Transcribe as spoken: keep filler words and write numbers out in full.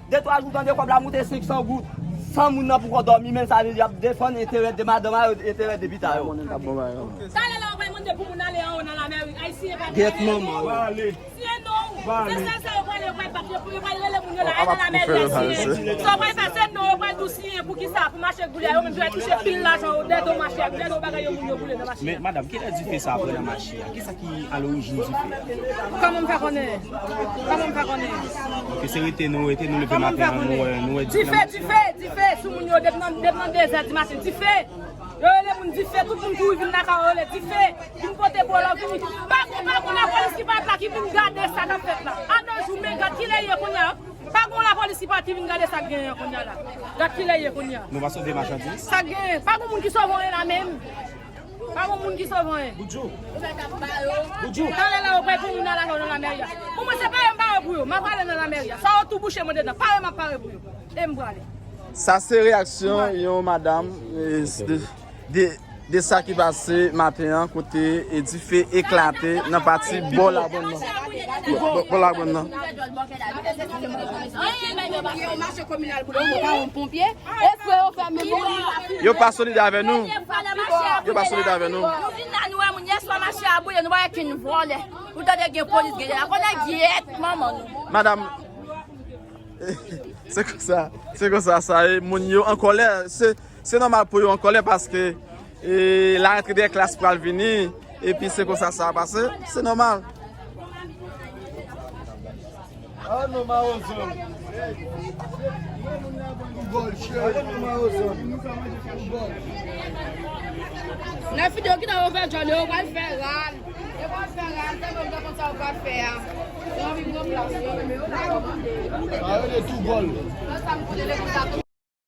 De twa jou tande kòb la moute senk san goud. San moun nan poko dòmi, menm sa li ap defann enterè de madanm a yo, enterè de pitit a yo. Talè la w pral mande pou moun ale anwo nan lamèri, Ayisyen pa gen. Get manman yo. Siyen non. Se sèl sa yo pral, yo pral bat, yo pral rele moun yo la al nan lamèri a siyen. Sa w pral fè, se non, yo pral di w siyen pou kisa, pou mache goulè a, yo menm yo touche pil lajan yo, dèt yo mache a, dèt yo bagay yo moun yo boule nan mache a. Men madanm, kilè dife sa ap pran nan mache a? Kisa ki alorijin dife a? Kòman m fè konnen? Kòman m fè konnen? Ke se rete nou, rete nou leve maten an, nou wè, nou wè dife. Dife, dife, dife sou moun yo depi nan, depi nan de zè di maten, dife. Yo rele moun dife, tout moun kouri vin lakay yo rele dife. Vin pote bwòlò, vin. Pa gon, pa gon lapolis ki parèt la ki vin gade sa k ap fèt la. A de jou, men gad kilè ye kounye a. Pa gon lapolis ki parèt ki vin gade sa k genyen kounye a la. Gad kilè ye kounye a. Nou pa sove machandiz? Sa k genyen. Pa gon moun ki sove anyen la menm. Pa gon moun ki sove anyen. Boudjou. Boudjou. Talè la yo pral pran moun nan lakay yo nan lamèri a. Pou mwen, se pa yo m pare pou yo. M ap ale nan lamèri a. Sa yo tou bouche mwen dedan. Pare m ap pare pou yo. E m prale. Sa se reyaksyon yon madanm, eh, de, de, de sa ki pase maten an, kote, eh, dife eklate nan pati bò Labòn nan. Bò, bò, bò Labòn nan. Yo pa solidè avè nou. Yo pa solidè avè nou. Nou vin la, nou wè moun yèswa mache a boule, nou pa wè kenn vòlè. Ou tande gen polis, gen la, konnen gyèt manman nou. Madanm, se konsa, se konsa sa ye, moun yo an kòlè, se, se nòmal pou yo an kòlè paske, e, larantre dè klas pral vini, epi se konsa sa a pase, se nòmal. Ah non, Marozon. Vòl, cheri. Ah non, Marozon. Nan fidyo ki nan yo fè djòl yo, yo pral fè ral. Yo pral fè ral, tèlman yo konn sa yo pral fè a. Yo anvi pran plas yo, men yo la yo mande. Sa yo rele tou vòl. Nan sa m konnen de konsa tou.